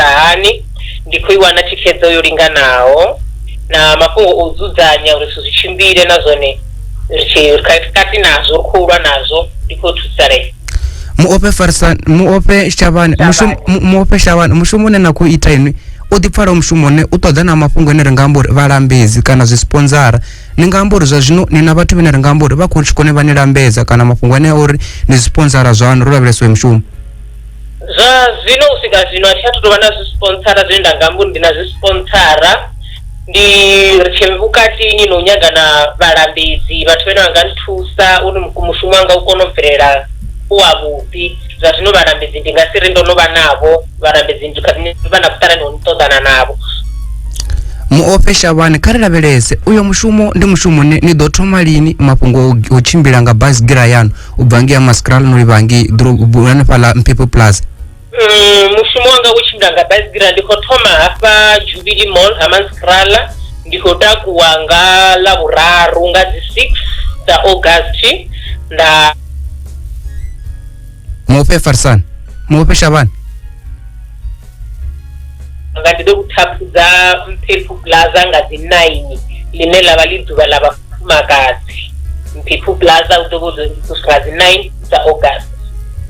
Hani ndi khou i wana thikhedzo yo linganaho na mafhungo o dzudzanya uri zwithu zwi tshimbile na zwone ri tshi kati nazwo ri khou lwa nazwo ndi khou thusalea. Muofhe Farisani, Muofhe Shavhani, mushumo Muofhe Shavhani, mushumo une na khou ita inwi u ḓi pfala mushumo une u ṱoḓa na mafhungo ane ri nga amba uri vhalambedzi kana zwisponzara. Ni nga amba uri zwa zwino ni na vhathu vhane ri nga amba uri vha khou tshikone vha ni lambedza kana mafhungo ane a uri ni zwisponzara zwaṋu ro lavhelesa uyu mushumo. Zwa zwino u swika zwino a thi athu tovha na zwispontsara zwine nda nga amba uri ndi na zwispontsara ndi ri tshe vhukatini no nyaga na vhalambedzi vhathu vhane vha nga nthusa uri mushumo wanga u kone u bvelela u wavhuḓi. Zwa zwino vhalambedzi ndi nga si ri ndo no vha navho vhalambedzi ndi kha ḓi vha na vhuṱalani ho ṱoḓana navho. Muofhe Shavhani kha ri lavhelese uyo mushumo ndi mushumo une ni ḓo thoma lini mafhungo o tshimbila nga baisigira yanu u bva ngei Hammanskraal no livha ngei ḓorobo hanefhaḽa Mphephu Plaza? Mushumo wanga wo tshimbila nga baisigira ndi khou thoma hafha Jubilee Mall Hammanskraal ndi khou takuwa nga Ḽavhuraru nga dzi 6 dza August nda Muofhe Farisani, Muofhe Shavhani. Nga ndi ḓo thaphudza Mphephu Plaza nga dzi 9 ḽine ḽa vha ḽi ḓuvha ḽa vhafumakadzi. Mphephu Plaza hu ḓo vha hu swika dzi 9 dza August.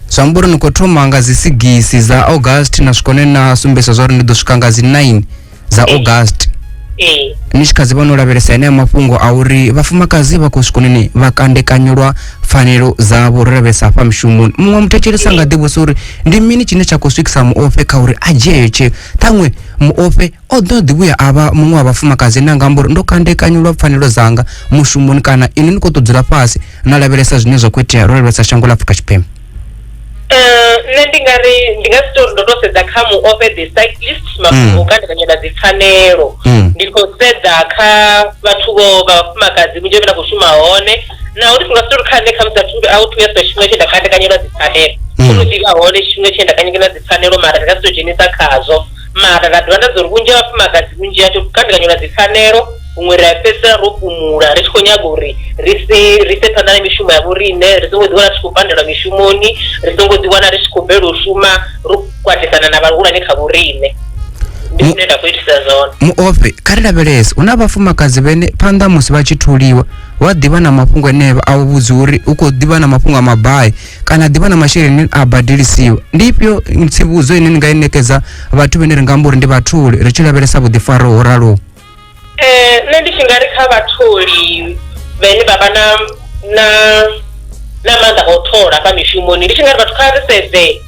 Zwi amba uri ni khou thoma nga dzi sigisi dza August na swika hune na sumbedzisa zwa uri ni ḓo swika nga dzi 9 dza August. Ee. Ni tshi kha ḓi vha no lavhelesa enea mafhungo a uri vhafumakadzi vha khou swika hune vha kandekanyelwa pfanelo dzavho ro lavhelesa hafha mushumoni. Muṅwe muthetshelesi a nga ḓi vhudzisa uri ndi mini tshine tsha khou swikisa muofhe kha uri a dzhie heyo tsheo. Ṱhaṅwe muofhe o ḓo ḓi vhuya a vha muṅwe wa vhafumakadzi ane a nga amba uri ndo kandekanyelwa pfanelo dzanga mushumoni kana inwi ni khou tou dzula fhasi na lavhelesa zwine zwa khou itea ro lavhelesa shango ḽa Afrika Tshipembe. Eh, nṋe ndi nga ri ndi nga si tou ri ndo tou sedza kha muofhe the cyclist mafhungo o kandekanya na dzipfanelo ndi khou sedza kha vhathu vho vha vhafumakadzi vhunzhi vhane vha khou shuma hone naho ndi si nga si tou ri kha nṋe khamusi a thi a hu thu vhuya swika tshifhinga tshe nda kandekanyelwa dzipfanelo ho no ḓi vha hone tshifhinga tshe nda kandekanyelwa dzipfanelo mara ndi nga si tou dzhenisa khazwo mara nda dovha nda dza uri vhunzhi ha vhafumakadzi vhunzhi hashu kandekanyelwa dzipfanelo huṅwe ri a fhedzisela ro fhumula ri tshi khou nyaga uri ri si ri ise phanḓa na mishumo ya vhoriṋe ri songo ḓiwana ri tshi khou pandelwa mishumoni ri songo ḓiwana ri tshi khou bvela u shuma ro kwatisana na vhahulwane kha vhoriṋe ndi zwine nda khou itisa zwone. Muofhe, kha ri lavhelese, hu na vhafumakadzi vhene phanḓa musi vha tshi tholiwa vha ḓivha na mafhungo ane a u vhudza uri u khou ḓivha na mafhungo a mabai kana a ḓivha na masheleni ane a badelisiwa. Ndi ifhio tsivhudzo ine ni nga i ṋekedza vhathu vhane ri nga amba uri ndi vhatholi ri tshi lavhelesa vhuḓifari ho raloho? Ee, nṋe ndi tshi nga ri kha vhatholi vhane vha vha na na na maanḓa a u thola hafha mishumoni ndi tshi nga ri vhathu kha ri sedze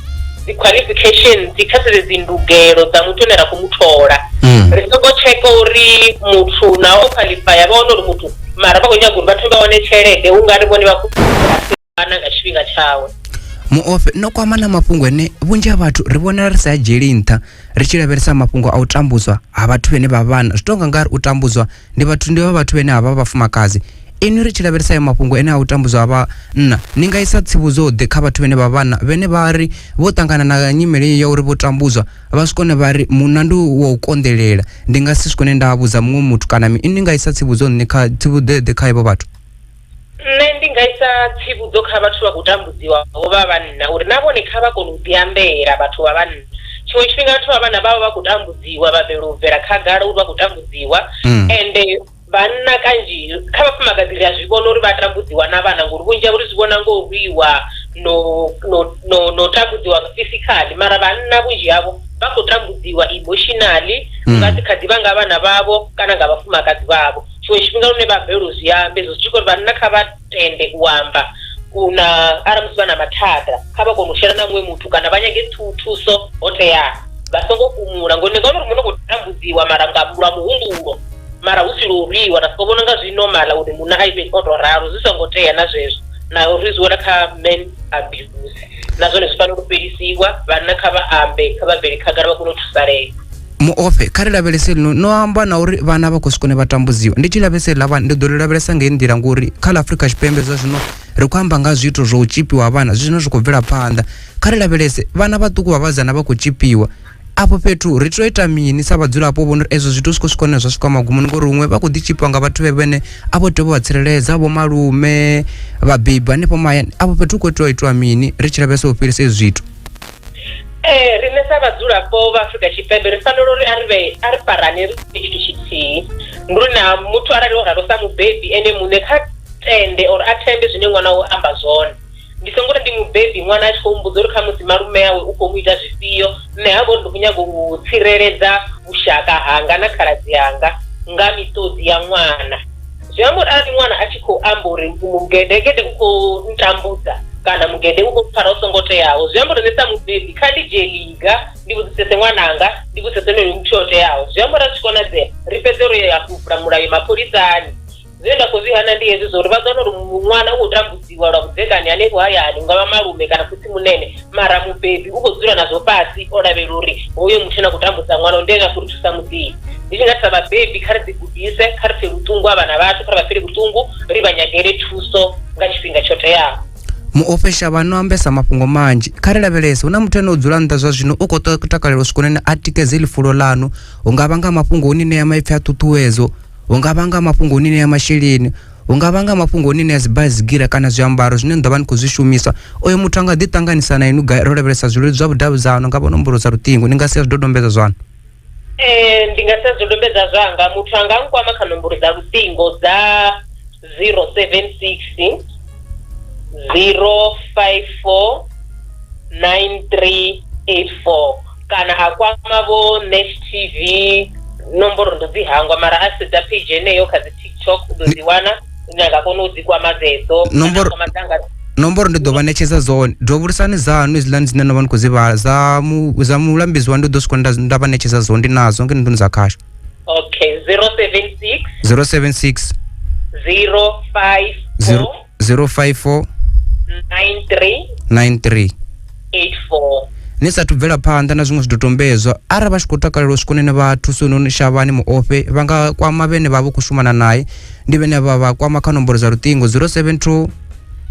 dzi qualifications kha sedze dzi ndugelo dza muthu ane ra khou mu thola Mm. ri songo tsheka uri muthu naho o qualifya vha wane uri muthu mara vha khou nyaga uri vhathu vha wane tshelede u nga ri vhone vha khou wana nga tshifhinga tshawe. Muofhe, no kwama na mafhungo ane vhunzhi ha vhathu ri vhonala ri sa a dzhieli nṱha ri tshi lavhelesa mafhungo a u tambudzwa ha vhathu vhene vha vhana zwi tonga nga ri u tambudzwa ndi vhathu ndi vha vhathu vhene ha vha vhafumakadzi inwi ri tshi lavhelesa ayo mafhungo ane a u tambudzwa ha vhanna ni nga isa tsivhudzo ḓe kha vhathu vhene vha vhana vhene vha ri vho ṱangana na nyimele ya uri vho tambudzwa vha swikone vha ri munna ndi wa u konḓelela ndi nga si swikone nda vhudza muṅwe muthu kana inwi ni nga isa tsivhudzo nṋe kha tsivhudzo ḓe kha evho vhathu. Nṋe ndi nga isa tsivhudzo kha vhathu vha khou tambudziwaho vha vhanna uri na vhone kha vha kone u ḓi ambela vhathu vha vhanna. Tshiṅwe tshifhinga vhathu vha vhanna vha vha vha khou tambudziwa vha bvela u bvela khagala uri vha khou tambudziwa ende vhanna kanzhi kha vhafumakadzi ri a zwi vhona uri vha tambudziwa na vhana ngori vhunzhi havho ri zwi vhona ngo u rwiwa no no no no tambudziwa physically mara vhanna vhunzhi havho vha khou tambudziwa emotionally nga dzi kha ḓivha nga vhana vhavho kana nga vhafumakadzi vhavho. Tshiṅwe tshifhinga lune vha balelwa u zwi amba hezwo zwi tshi khou uri vhanna kha vha tende u amba u na arali musi vha na mathada kha vha kone u shela na muṅwe muthu kana vha nyage thuso ho teaho vha songo fhumula ngori ni nga wana uri muṅwe u khou tambudziwa mara nga lwa muhumbulo mara hu si lwo rwiwa na soko vhona unga zwi normal uri munna a ite o to ralo zwi songo tea na zwezwo na uri zwi wela kha men abuse na zwone zwi fanela u fhelisiwa vhanna kha vha ambe kha vha bvele khagala vha kone u thusalea. Muofhe, kha ri lavhelese lino no amba na uri vhana vha khou swika hune vha tambudziwa. Ndi tshi lavhelesa heḽa vhana ndi ḓo ḽi lavhelesa nga heyi nḓila ngori kha ḽa Afrika Tshipembe zwa zwino ri khou amba nga zwiito zwa u tshipiwa ha vhana zwine zwa khou bvela phanḓa. Kha ri lavhelese vhana vhaṱuku vha vhasidzana vha khou tshipiwa afho fhethu ri tea u ita mini sa vhadzulapo vhona uri ezwo zwithu zwi khou swika hune zwa swika magumoni ngori huṅwe vha khou ḓi tshipiwa nga vhathu vhene a vho tea u vha tsireledza vho malume vhabebi hanefho mahayani afho fhethu hu khou tea u itwa mini ri tshi lavhelesa u fhirisa hezwi zwithu. Ee, riṋe sa vhadzulapo vha Afrika Tshipembe ri fanela uri a ri vhe a ri farane ri vhe tshithu tshithihi ndi uri na muthu arali o ralo sa mubebi ene muṋe kha tende or a thembe zwine ṅwana o amba zwone ndi songo ri ndi mubebi ṅwana a tshi khou mbudza uri khamusi malume awe u khou mu ita zwifhio nṋe ha vha uri ndi khou nyaga u tsireledza vhushaka hanga na khaladzi anga nga miṱodzi ya ṅwana zwi amba uri arali ṅwana a tshi khou amba uri mugedegede u khou ntambudza kana mugede u khou pfara u songo teaho zwi amba uri nṋe sa mubebi kha ndi dzhie ḽiga ndi vhudzisese ṅwananga ndi vhudzisese honoyo muthu o teaho zwi amba uri a zwi konadzea ri fhedze ro ya u vula mulayo mapholisani zwine nda khou zwi hana ndi hezwi zwa uri vha ḓo wana uri ṅwana u khou tambudziwa lwa vhudzekani hanefho hayani ungavha malume kana khotsi munene mara mubebi u khou dzula nazwo fhasi o lavhelela uri hoyo muthu ane a khou tambudza ṅwana ndi ene a khou ri thusa muḓini ndi tshi nga sa vhabebi kha ri ḓi gudise kha ri pfe vhuṱungu ha vhana vhathu kha ri vha pfele vhuṱungu ri vha nyagele thuso nga tshifhinga tsho teaho. Muofhe Shavha no ambesa mafhungo manzhi. Kha ri lavhelese, hu na muthu ane o dzula nnḓa zwa zwino u khou takalela u swika hune a tikedze ḽifulo ḽanu, hu nga vha nga mafhungo o ni ṋea maipfi a ṱhuṱhuwedzo, hu nga vha nga mafhungo o ni ṋea masheleni, hu nga vha nga mafhungo o ni ṋea dzibaisigira kana zwiambaro zwine ni ḓo vha ni khou zwi shumisa. Oyo muthu a nga ḓi ṱanganisa na inwi gai ro lavhelesa zwileludzi zwa vhudavhidzano nga vha nomboro dza luṱingo, ni nga sia zwidodombedzwa zwaṋu? Ee, ndi nga sia zwidodombedzwa zwanga, muthu a nga nkwama kha nomboro dza luṱingo dza 076 054 9384 kana a kwama vho Nash TV nomboro ndo dzi hangwa mara a sedza page yeneyo kha dzi TikTok u ḓo dzi wana ine a nga kona u dzi kwama dzedzo Nomboro- kwama dzanga nomboro ndi ḓo vha ṋetshedza dzone dovhulisani dzanu hedziḽani dzine na vha ni khou dzi vhala dza mu dza mulambedzi wa ndi ḓo swika nda nda vha ṋetshedza dzone ndi nadzo ngeno nḓuni dza khasho okay 076 076 054 054 93 93 84 ni sathu bvela phanḓa na zwiṅwe zwidodombedzwa arali vha tshi khou takalela u swika hune vha thusa hone shavhani muofhe vha nga kwama vhene vha vha khou shumana naye ndi vhene vha vha kwama kha nomboro dza luṱingo 072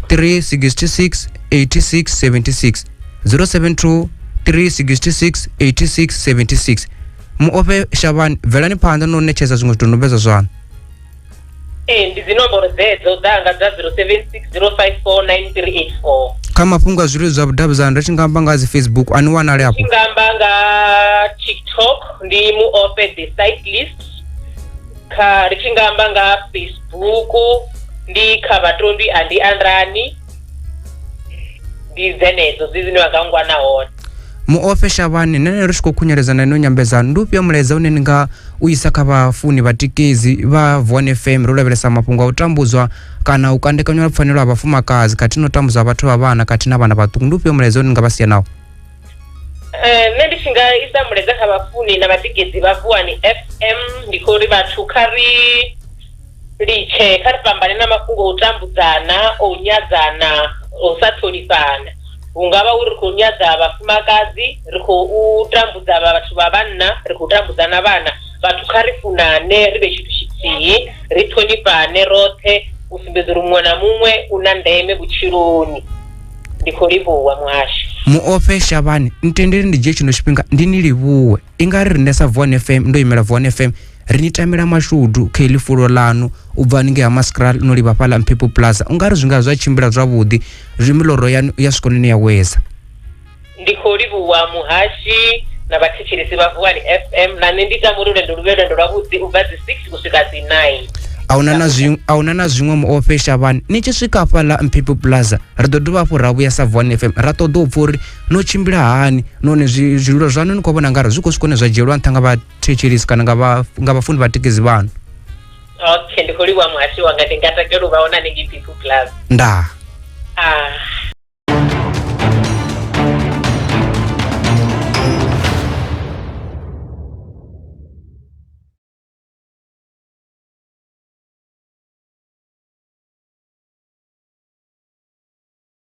366 86 76 072 366 86 76 muofhe shavhani bvelani phanḓa no ṋetshedza zwiṅwe zwidodombedzwa zwaṋu Ee, ndi dzinomboro dzedzo dzanga dza 0760549384. Kha mafhungo a zwileludzi zwa vhudavhidzani ri tshi nga amba nga ha dzi Facebook a ni wanali afho? Tshi nga amba nga TikTok ndi Muofhe the Cyclist, kha ri tshi nga amba nga Facebook ndi kha vhatondwi a ndi andrani, ndi dzenedzo dzi dzine vha nga ngwana hone. Muofhe Shavhani, nṋe ri tshi khou khunyeledza na ino nyambedzano, ndi ufhio mulaedza une ni nga u isa kha vhafuni vhatikedzi vha Vuwani FM ro lavhelesa mafhungo a u tambudzwa kana u kandekanywa pfanelo ha vhafumakadzi khathihi na u tambudzwa ha vhathu vha vhana khathihi na vhana vhaṱuku? Ndi ufhio mulaedza une ni nga vha sia nawo? Eh, nṋe ndi tshi nga isa mulaedza kha vhafuni na vhatikedzi vha Vuwani FM ndi khou ri vhathu kha ri litshe kha ri fhambane na mafhungo a u tambudzana, a u nyadzana, a u sa ṱhonifhana. Hu nga vha uri ri khou nyadza vhafumakadzi, ri khou tambudza vhathu vha vhanna, ri khou tambudza na vhana. Vhathu kha ri funane ri vhe tshithu tshithihi, ri ṱhonifhane roṱhe u sumbedza uri muṅwe na muṅwe u na ndeme vhutshiloni. Ndi khou livhuwa muhasho. Muofhe Shavhani, ntendele ndi dzhie tshino tshifhinga ndi ni livhuwe. I nga ri riṋe sa Vuwani FM, ndo imela Vuwani FM, ri ni tamela mashudu kha heḽi fulo ḽanu u bva haningei ha Maskraal no livha fhaḽa Mphephu Plaza. U nga ri zwi nga zwa tshimbila zwavhuḓi, zwi miloro yanu ya swika hune ya wesa. Ndi khou livhuwa muhashi na vhathetshelesi vha Vuwani FM na nṋe ndi tama uri lwendo lu vhe lwendo lwavhuḓi u bva dzi 6 u swika dzi 9. Ahuna na zwiṅwe ahuna na zwiṅwe muofhe Shavhani ni tshi swika hafhaḽa Mphephu Plaza ri ḓo dovha hafhu ra vhuya sa Vuwani FM ra ṱoḓa u pfha uri no tshimbila hani nahone zwililo zwaṋu ni khou vhona ngari zwi khou swika hune zwa dzhielwa nṱha nga vhathetshelesi kana nga vha nga vhafuni vhatikedzi vhaṋu. Okay, ndi khou livhuwa muhashi wanga ndi nga takalela u vha hone hanengei Mphephu Plaza. Ndaa. Ah.